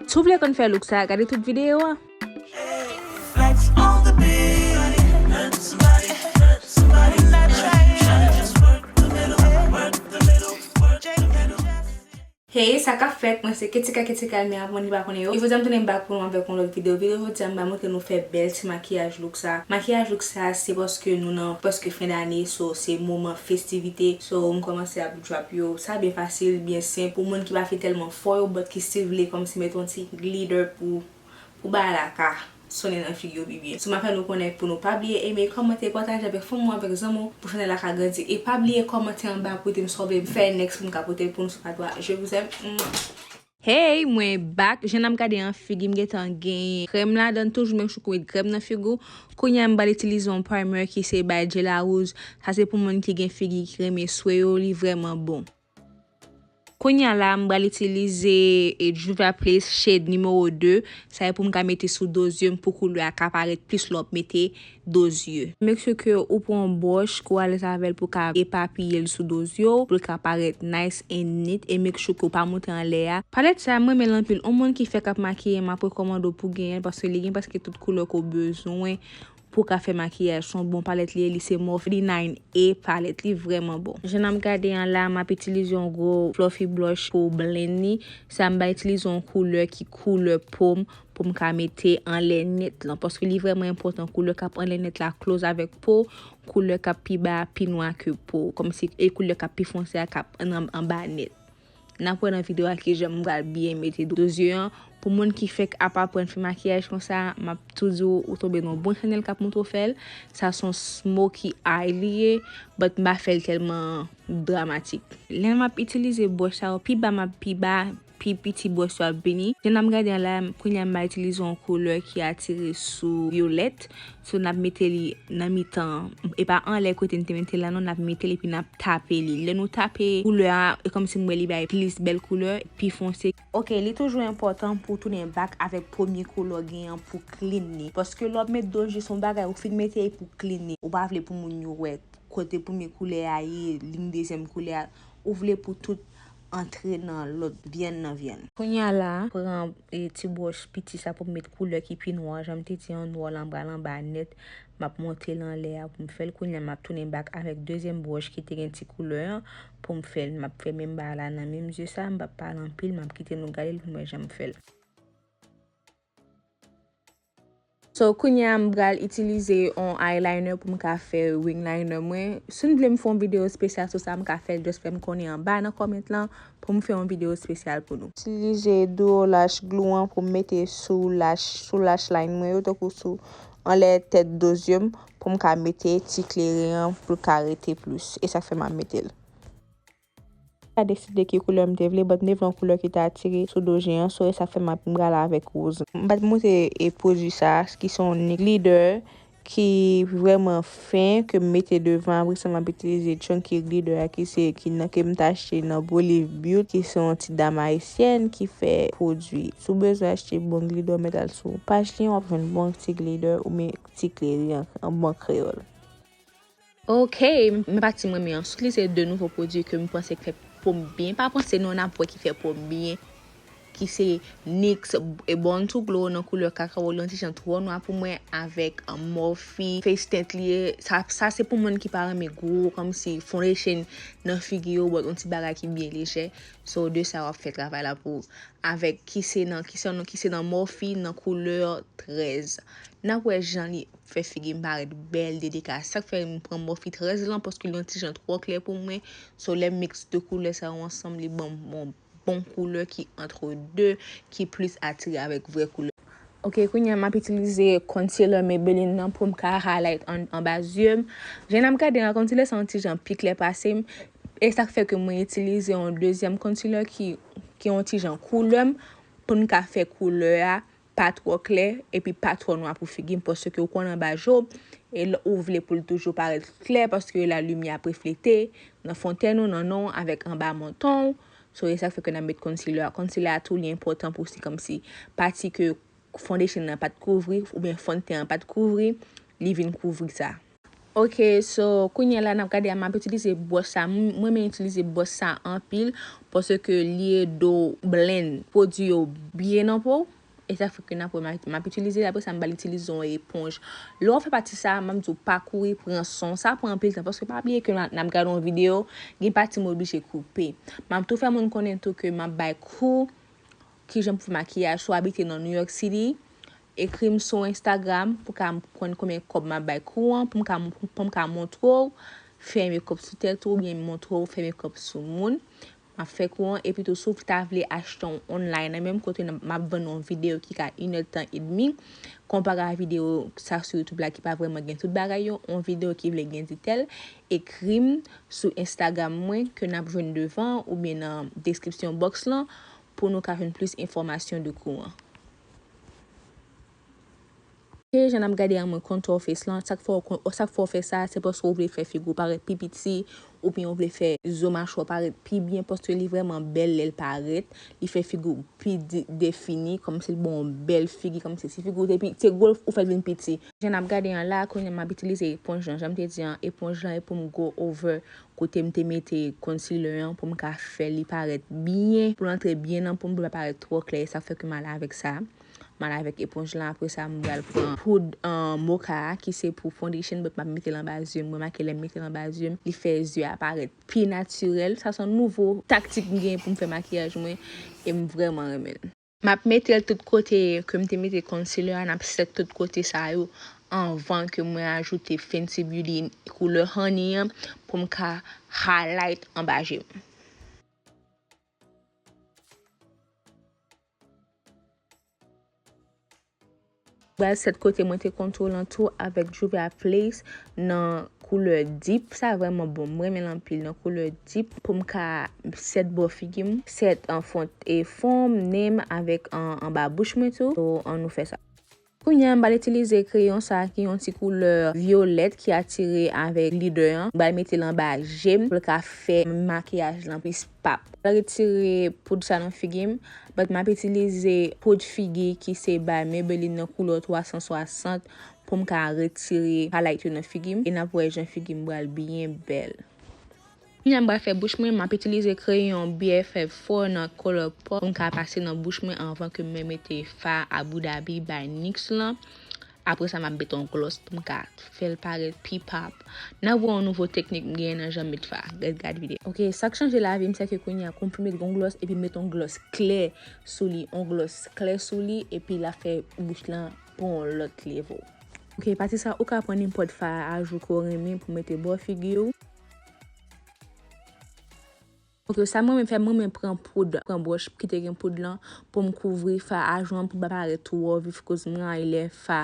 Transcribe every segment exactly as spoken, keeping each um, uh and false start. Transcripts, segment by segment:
Si w vle konn fè look sa, gade tout videyo a. Flex on the beat. Hurt somebody, hurt somebody. I'm not trying to just work the middle, work the middle, work the middle. Hey, sa k ap fèt? Mwen se Ketika, Ketika Elmia pou moun ki pa konnen yo. Jodi a m tounen back pou nou avèk yon lòt videyo. Videyo jodi a m ba montre nou fè bèl ti makiyaj look sa. Makiyaj look sa se paske nou nan prèske fen dane, so se moman festivite. So m kòmanse ap drop yo. Sa byen fasil, byen senp pou moun ki pa fin tèlman fò yo, but ki still vle kòmsi mete yon ti glitter pou pou bagay la ka sonnen nan figi w pi byen. So m ap fè nou konnen pou nou pa bliye eme, kòmante, pataje avèk fanmi w, avèk zanmi w, pou chanèl la ka grandi. E pa bliye kòmante anba pou di m sa w vle m fè next pou m ka pote l pou nou sou padwa. Je vous aime. Mwah. Hey, mwen back. Jan n ap gade an figi m gentan genyen krèm ladan, toujou menm chou kou met krèm nan figi w. Kounye a m pral itilize yon primer ki se by J La Rose. Sa se pou moun ki gen figi ki renmen swe yo, li vrèman bon. Kounye a la, m pral itilize e, Juva Place shade nimewo de. Sa e pou m ka mete sou do zye m pou koulè a ka parèt plis lè w ap mete do zye. Make sure ke ou pran yon bwòch ke w alèz avè l pou w ka epapiye l sou do zye w, pou l ka parèt nice and neat, e make sure ke w pa moute anlè a. Palèt sa a, m renmen l anpil. Yon moun ki fèk ap makiye, m ap rekòmande w pou w genyen l, paske li gen prèske tout koulè ke w bezwen pou w ka fè makiyaj. Se yon bon palèt li ye, li se Morphe forty-nine A palèt, li vrèman bon. Jan n ap gade an la, m ap itilize yon gwo fluffy blush pou blend li. Sa m va itilize yon koulè ki koulè po m pou m ka mete anlè nèt lan, paske li vrèman enpòtan. Koulè k ap anlè nèt la close avèk po, koulè k ap pi ba a pi nwa ke po, kòmsi e koulè k ap pi fonse a k ap an, anba nèt. N ap wè nan videyo a kijan m pral byen mete do zye an. Pou moun ki fèk ap aprann fè makiyaj konsa, m ap tou di w, ou tonbe nan yon bon chanèl k ap montre w fè l. Sa se yon smoky eye li ye, but m pa fè l tèlman dramatik. Lè m ap itilize bwòch sa yo, pi ba m ap pi ba, pi piti bwòch yo ap vini. Jan n ap gade an la, kounye a m pral itilize yon koulè ki atire sou vyolèt. So, n ap mete li nan mitan, e pa anlè kote n te mete l la non, n ap mete l epi n ap tape li. Lè nou tape koulè a, e kòmsi m wè li bay plis bèl koulè, pi fonse. Ok, li toujou enpòtan pou w tounen back avèk premye koulè w genyen pou clean li. Paske lè w ap met do zye se yon bagay, ou fin mete l pou clean li. Ou pa vle pou moun yo wè kote premye koulè a ye, liy dezyèm koulè a. Ou vle pou tout antre nan lòt, vyann nan vyann. Kounye a la, pran e, ti bwòch piti sa pou m met koulè ki pi nwa, jan m te di an, nwa l anba l anba nèt. M ap monte l anlè a pou m fè l. Kounye a m ap tounen back avèk dezyèm bwòch ki te gen ti koulè an pou m fè l. M ap fè menm bagay la nan menm zye sa, m p ap pale anpil, m ap kite nou gade l pou m wè jan m fè l. So, kounye a m pral itilize yon eyeliner pou m ka fè wing liner mwen. Si n vle m fè yon videyo espesyal sou sa, m ka fè l, just fè m konnen anba nan comment lan pou m fè yon videyo espesyal pou nou. Itilize Duo Lash Glue an pou m mete sou lash, sou lash line mwen yo, tankou sou anlè tèt do zye m, pou m ka mete ti kleren an pou l ka rete plis. E sa k fè m ap mete l. M pa deside ki koulè m te vle, but m te vle yon koulè ki te atire sou do zye an, so e sa k fè m ap, m prale avèk woz. M pa t montre e pwodui sa, ki se yon NYX glitter, ki vrèman fen, ke m mete devan. Apre sa, m ap itilize Chunky Glitter a, ki se, ki nan, ke m t achte nan Bolive Beauty, ki se yon ti dam ayisyèn ki fè pwodui. Si w bezwen achte bon glitter, mèt al sou paj li an, w ap jwenn bon ti glitter oubyen ti kleren an, an bon kreyòl. Ok, men pati m renmen an. Sot li se de nouvo pwodui ke m panse k fè po m byen. Pa panse non, n ap wè ki fè po m byen. Ki se NYX e Born to Glow nan koulè kakao, li yon ti jan twò nwa pou mwen, avèk, um, Morphe face tint li ye. Sa, sa se pou moun ki pa renmen gwo, kòmsi foundation nan figi yo, but yon ti bagay ki byen lejè. So, de sa w ap fè travay la pou ou. Avèk ki se nan, ki se nan, ki se nan Morphe nan koulè trèz. N ap wè jan li fè figi m parèt bèl, dedikase. Sa k fè m pran Morphe trèz lan, paske li yon ti jan twò klè pou mwen. So, lè m mix de koulè sa yo ansanm, li ban m yon bon koulè ki entre deux, ki plis atire avèk vrè koulè. Ok, kounye a m ap itilize concealer Maybelline nan pou m ka highlight an, anba zye m. Jan n ap gade an, concealer sa yon ti jan pi klè pase m. E sa k fè ke mwen itilize yon dezyèm concealer ki, ki yon ti jan koulè m, pou m ka fè koulè a pa twò klè epi pa twò nwa pou figi m, paske ou konn anba je w, e l, ou vle pou l toujou parèt klè, paske la limyè ap reflete nan fontèn ou, nan non w, avèk anba manton w. So, e sa k fè ke n ap met concealer a. Concealer a tou, li enpòtan pou si, kòmsi pati ke foundation nan pa t kouvri, oubyen fon de ten an pa t kouvri, li vin kouvri sa. Ok, so kounye a la n ap gade a, m ap itilize bwòs sa. M, mwen renmen itilize bwòs sa anpil paske li ede w blend pwodui yo byen nan po w. E sa fè ke n ap wè m ap, m ap itilize l, apre sa m pral itilize yon eponj. Lè w fè pati sa, m ap di w pa kouri pran san w. Sa pran anpil tan paske pa bliye ke n ap, n ap gade yon videyo, gen pati m oblije koupe. M ap tou fè moun konnen tou ke m ap bay kou kijan pou fè makiyaj. Si w abite nan New York City, ekri m sou Instagram pou ka konn konbyen kòb m ap bay kou an, pou m ka, pou m ka montre w fè makeup sou tèt ou, oubyen montre w fè makeup sou moun. M ap fè kou an, epi tou si w ta vle achte yon online nan menm kote m ap vann yon videyo ki ka inèdtan edmi, konpare a videyo sa sou YouTube la ki pa vrèman gen tout bagay yo, yon videyo ki vle gen detèl, ekri m sou Instagram mwen ke n ap jwenn devan oubyen nan description box lan pou nou ka jwenn plis enfòmasyon de kou an. Ok, jan n ap gade an mwen contour face lan, sa k fè w kon-, sa k fè w fè sa, se paske w vle fè figi w parèt pi piti, oubyen w vle fè zo machwa w parèt pi byen, paske li vrèman bèl lè l parèt, li fè figi w pi di-, defini, kòmsi l ba w yon bèl figi, kòmsi si figi w te pi, te gwo, ou fè l vin piti. Jan n ap gade an la, kounye a m ap itilize eponj lan, jan m te di an, eponj lan e pou m go over kote m te mete concealer an, pou m ka fè li parèt byen, pou l antre byen nan po m, pou l pa parèt twò klè, e sa fè ke m ale avèk sa. M ale avèk eponj lan, apre sa, m pral pran poud, euh, mocha a, ki se pou foundation, but m ap mete l anba zye m. Mwen remake lè m mete l anba zye m, li fè zye a parèt pi natirèl. Sa se yon nouvo taktik m genyen pou m fè makiyaj mwen, e m vrèman renmen l. M ap mete l tout kote ke m te mete concealer a, n ap set tout kote sa yo anvan ke mwen ajoute Fenty Beauty koulè honey an pou m ka highlight anba je m. Pral set kote mwen te contour lan tou avèk Juvia's Place nan koulè deep. Sa vrèman bon. Mwen renmen l anpil nan koulè deep pou m ka set bò figi m, set an front e fon m, nen m avèk an, anba bouch mwen tou. So, ann nou fè sa. Kounye a, m pral itilize kreyon sa ki yon ti koulè vyolèt ki atire avèk glitter an. M pral mete l anba je m pou l ka fè makiyaj lan plis pop. M pral retire poud sa nan figi m, but m ap itilize poud figi ki se by Maybelline nan koulè twa san swasant pou m ka retire highlight yo nan figi m, e n ap wè jan figi m pral byen bèl. Kounye a m pral fè bouch mwen, m ap itilize kreyon B F F four nan Colourpop pou m ka pase nan bouch mwen anvan ke mwen mete fa Abu Dhabi by nyx lan. Apre sa, m ap mete yon gloss pou m ka fè l parèt pi pop. N ap wè yon nouvo teknik m genyen nan jan m met fa. Gad, gad videyo. Ok, sa k chanje lavi m, se ke kounye a, kou m fin met yon gloss, epi m met yon gloss klè sou li, yon gloss klè sou li, epi l ap fè bouch lan pran yon lòt level. Ok, pati sa, ou ka pran nenpòt fa a jou ke w renmen pou mete bò figi w. Ok, sa mwen menm fè, mwen menm pran poud, pran bwòch ki te gen poud lan pou m kouvri fa a jou an pou l pa parèt twò vif, koz m rayi lè fa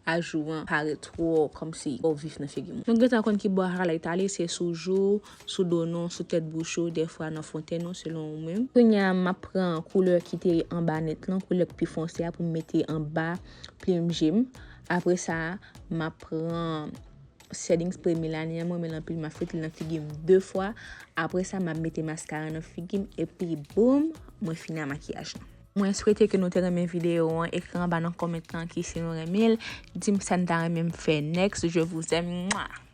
a jou an parèt twò kòmsi twò vif nan figi m. Nou gentan konn ki bò highlight ale, se sou jou, sou do nou, sou tèt bouch ou, dèfwa nan fonten ou, selon ou menm. Kounye a, m ap pran koulè ki te anba nèt lan, koulè ki pi fonse a pou m mete anba plim je m. Apre sa, m ap pran setting spray Milani an, mwen renmen l anpil, m ap frote l nan figi m de fwa. Apre sa, m ap mete maskara nan figi m, epi boum, mwen fini ak makiyaj lan. Mwen swete ke nou te renmen videyo an. Ekri anba nan comment lan ki si nou renmen l. Di m sa n ta renmen m fè next. Je vous aime. Mwa!